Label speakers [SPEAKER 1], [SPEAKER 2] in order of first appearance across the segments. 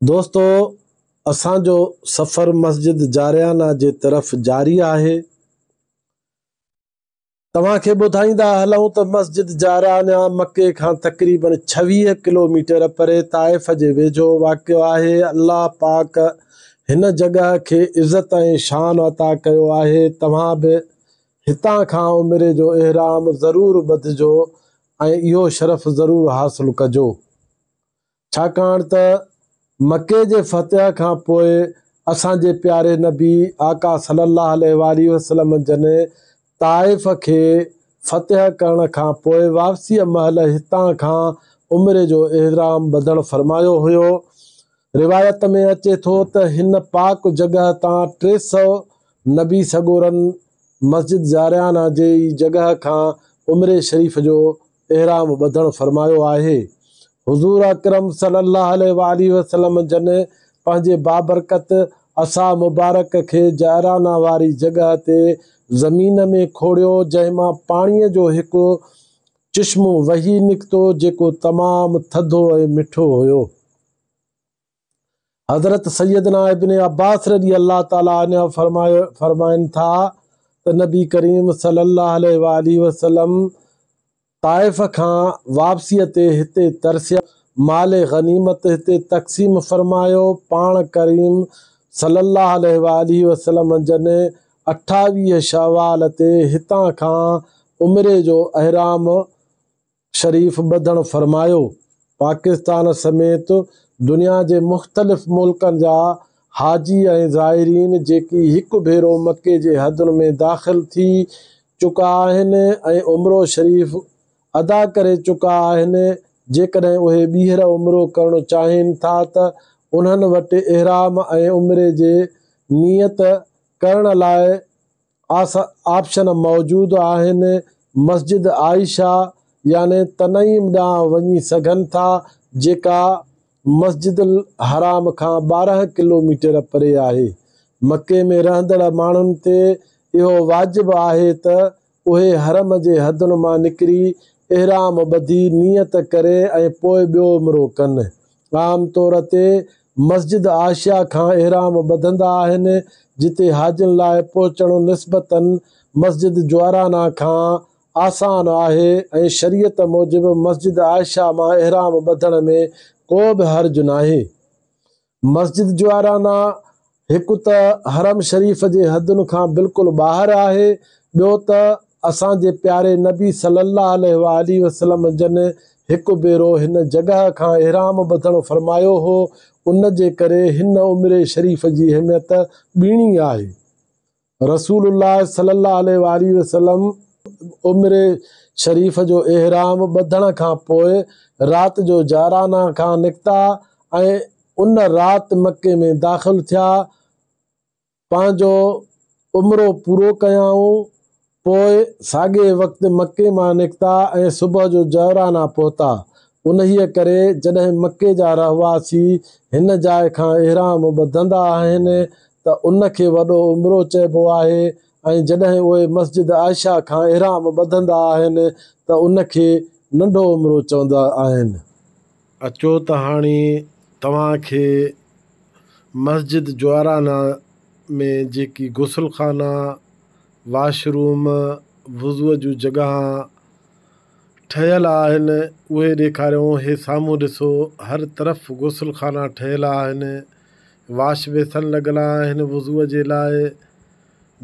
[SPEAKER 1] دوستو اسان جو سفر مسجد جاريانا جي طرف جاري آهي. توهان کي ٻڌائيندا هلون ته مسجد جاريانا مڪي کان تقريبن 26 ڪلوميٽر پري طائف جي ويجهو واقع آهي. الله پاڪ هن جڳهه کي عزت ۽ شان عطا ڪيو آهي. توهان به هتان کان عمري جو احرام ضرور ٻڌجو ۽ اهو شرف ضرور حاصل ڪجو. ڇاڪاڻ ته مڪي جي فتح کان پوء اسان جي پياري نبي آقا صلي الله عليه واٰله وسلم جن طائف کي فتح ڪرڻ کان پوء واپسيء مهل هتان کان عمري جو احرام ٻڌڻ فرمايو هيو. روايت ۾ اچي ٿو ته هن پاڪ جڳهه تان 300 نبي سڳورن مسجد جاريانه جي ئي جڳهه کان عمري شريف جو احرام ٻڌڻ فرمايو آهي. حضور اڪرم صلي الله عليه واٰله وسلم جن پنهنجي بابرڪت عصا مبارڪ کي جعرانه واري جڳهه تي زمين ۾ کوڙيو جنهن مان پاڻيء جو هڪ چشمو وهي نڪتو جيڪو تمام ٿڌو ۽ مٺو هيو. حضرت سيدنا ابن عباس رضي الله تعالٰي عنه فرمائن ٿا ته نبي ڪريم صلي الله عليه واٰله وسلم طائف کان واپسيء تي هتي ترسيا، مال غنيمت هتي تقسيم فرمايو، پاڻ ڪريم صلي الله عليه واٰله وسلم جن 28 شوال تي هتان کان عمري جو احرام شريف ٻڌڻ فرمايو. پاڪستان سميت دنيا جي مختلف ملڪن جا حاجي ۽ زائرين جيڪي هڪ ڀيرو مڪي جي حدن ۾ داخل ٿي چڪا آهن ۽ عمرو شريف ادا ڪري چڪا آهن جيڪڏهن اهي ٻيهر عمرو ڪرڻ چاهين ٿا ته انهن وٽ احرام ۽ عمري جي نيت ڪرڻ لاء آپشن موجود آهن، مسجد عائشه يعني تنعيم ڏانهن وڃي سگهن ٿا جيڪا مسجد الحرام کان 12 ڪلوميٽر پري آهي. مڪي ۾ رهندڙ ماڻهن تي اهو واجب آهي ته اهي حرم جي حدن مان نڪري احرام ٻڌي نيت ڪري ۽ پوء ٻيو عمرو ڪن. عام طور تي مسجد عائشه کان احرام ٻڌندا آهن، جتي حاجين لاء پهچڻ نسبتاً مسجد جعرانه کان آسان آهي ۽ شريعت موجب مسجد عائشه مان احرام ٻڌڻ ۾ ڪو به حرج ناهي. مسجد جعرانه هڪ ته حرم شريف جي حدن کان بلڪل ٻاهر آهي، ٻيو ته اسان جي پياري نبي صلي الله عليه واٰله وسلم جن هڪ ڀيرو هن جڳهه کان احرام ٻڌڻ فرمايو هو، ان جي ڪري هن عمري شريف جي اهميت ٻيڻي آهي. رسول الله صلي الله عليه واٰله وسلم عمري شريف جو احرام ٻڌڻ کان پوء رات جو جعرانه کان نڪتا ۽ ان رات مڪي ۾ داخل ٿيا، پنهنجو عمرو پورو ڪيائون، پوء ساڳئي وقت مڪي مان نڪتا ۽ صبح جو جعرانه پهتا. انهيء ڪري جڏهن مڪي جا رهواسي هن جاء کان احرام ٻڌندا آهن ته ان کي وڏو عمرو چئبو آهي ۽ جڏهن اهي مسجد عائشه کان احرام ٻڌندا آهن ته ان کي ننڍو عمرو چوندا آهن. اچو ته هاڻي توهان کي مسجد جعرانه ۾ جيڪي غسل خانا، واش روم، وضوء جون جڳهان ٺهيل آهن اهي ڏيکاريون. هي سامهون ڏسو هر طرف غسل خانا ٺهيل آهن، واش بيسن لڳل آهن، وضوء جي لاء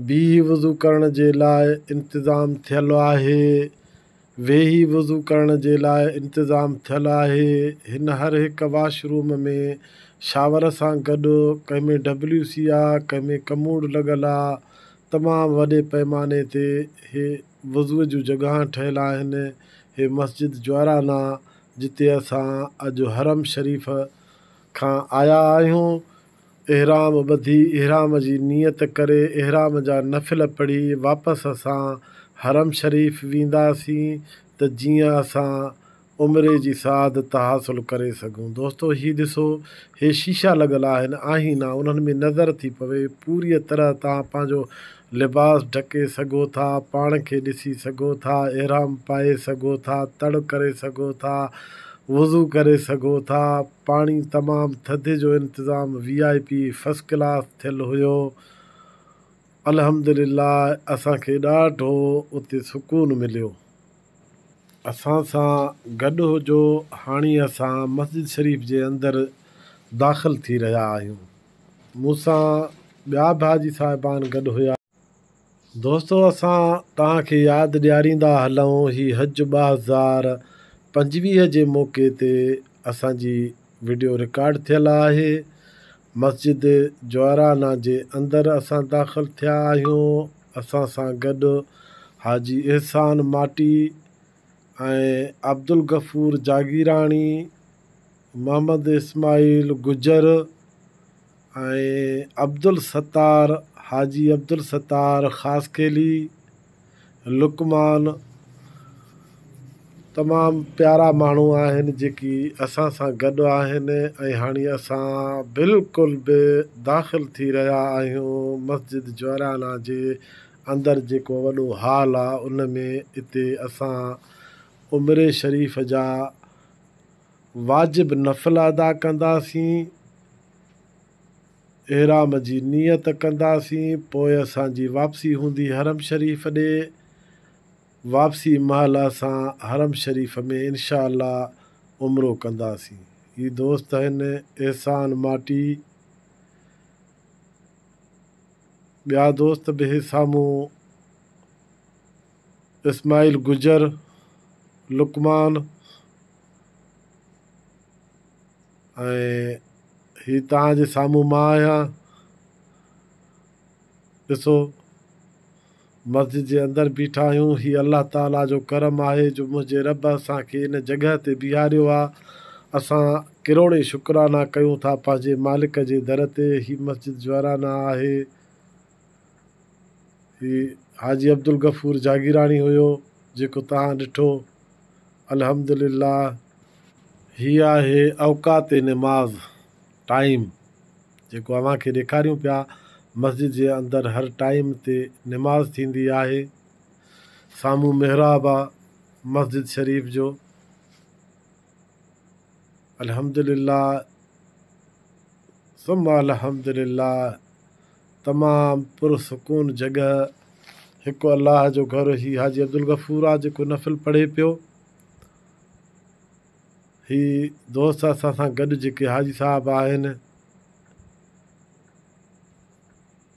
[SPEAKER 1] بيهي وضو ڪرڻ جي لاء انتظام ٿيل آهي. ويهي وضو ڪرڻ جي لاء انتظام ٿيل آهي. هن هر هڪ واش روم ۾ شاور سان گڏ ڪنهن ۾ ڊبليو سي آ ڪنهن ۾ ڪموڊ لڳل آ. تمام وڏي پئماني تي هي وضو جون جڳهان ٺهيل آهن. هي مسجد جعرانه جتي اسان اڄ حرم شريف کان آيا آهيون. احرام ٻڌي احرام جي نيت ڪري احرام جا نفل پڙهي واپس اسان حرم شريف وينداسين ته جيئن اسان عمري جي سعادت حاصل ڪري سگهون. دوستو هي ڏسو هي شيشا لڳل آهن آهينا انهن ۾ نظر ٿي پوي پوريء طرح توهان پنهنجو لباس ڍڪي سگهو ٿا پاڻ کي ڏسي سگهو ٿا احرام پائي سگهو ٿا تڙ ڪري سگهو ٿا. وضو ڪري سگهو ٿا. پاڻي تمام ٿڌي جو انتظام V I P first class ٿيل هيو. الحمدلله اسان کي ڏاڍو اتي سڪون مليو. اسان سان گڏ هجو. هاڻي اسان مسجد شريف جي اندر داخل ٿي رهيا آهيون. مون سان ٻيا به حاجي صاحبان گڏ هيا. دوستو اسان توهان کي ياد ڏياريندا هلون هي حج 2025 جي موقعي تي اسان جي وڊيو رڪارڊ ٿيل آهي. مسجد جعرانه جي اندر اسان داخل ٿيا آهيون. اسان سان گڏ حاجي احسان ماٽي ۽ عبدالغفور جاگيراڻي، محمد اسماعيل گجر ۽ عبدالستار حاجي عبدالستار خاصخيلي، لقمان تمام پيارا ماڻهو آهن جيڪي اسان سان گڏ آهن ۽ هاڻي اسان بلڪل به داخل ٿي رهيا آهيون مسجد جعرانه جي اندر جيڪو وڏو هال آ ان ۾ اتي اسان عمري شريف جا واجب نفل ادا ڪنداسين احرام جي نيت ڪنداسين پوء اسان جي واپسي هوندي حرم شريف ڏي واپسي مهل اسان حرم شريف ۾ انشاء الله عمرو ڪنداسين. هي دوست آهن احسان ماٽي ٻيا دوست به هي سامهون اسماعيل گجر، لقمان ۽ هي توهان جي سامهون مان آهيان ڏسو. مسجد جي اندر بيٺا آهيون، هي الله تعاليٰ جو ڪرم آهي جو منهنجي رب اسان کي ان جڳهه تي بيهاريو آ، اسان ڪروڙين شڪرانا ڪيون ٿا پنهنجي مالڪ جي در تي، هي مسجد جعرانه آهي، هي حاجي عبدالغفور جاگيراڻي هيو جيڪو توهان ڏٺو، الحمدلله. هي آهي اوقات نماز ٽائيم. جيڪو اوهان کي ڏيکاريون پيا مسجد جي اندر هر ٽائيم تي نماز ٿيندي آهي سامهون محراب آ مسجد شريف جو الحمدلله ثم الحمدلله تمام پرسڪون جڳهه هڪ الله جو گهر هي حاجي عبدالغفور آ جيڪو نفل پڙهي پيو هي دوست اسان سان گڏ جيڪي حاجي صاحب آهن.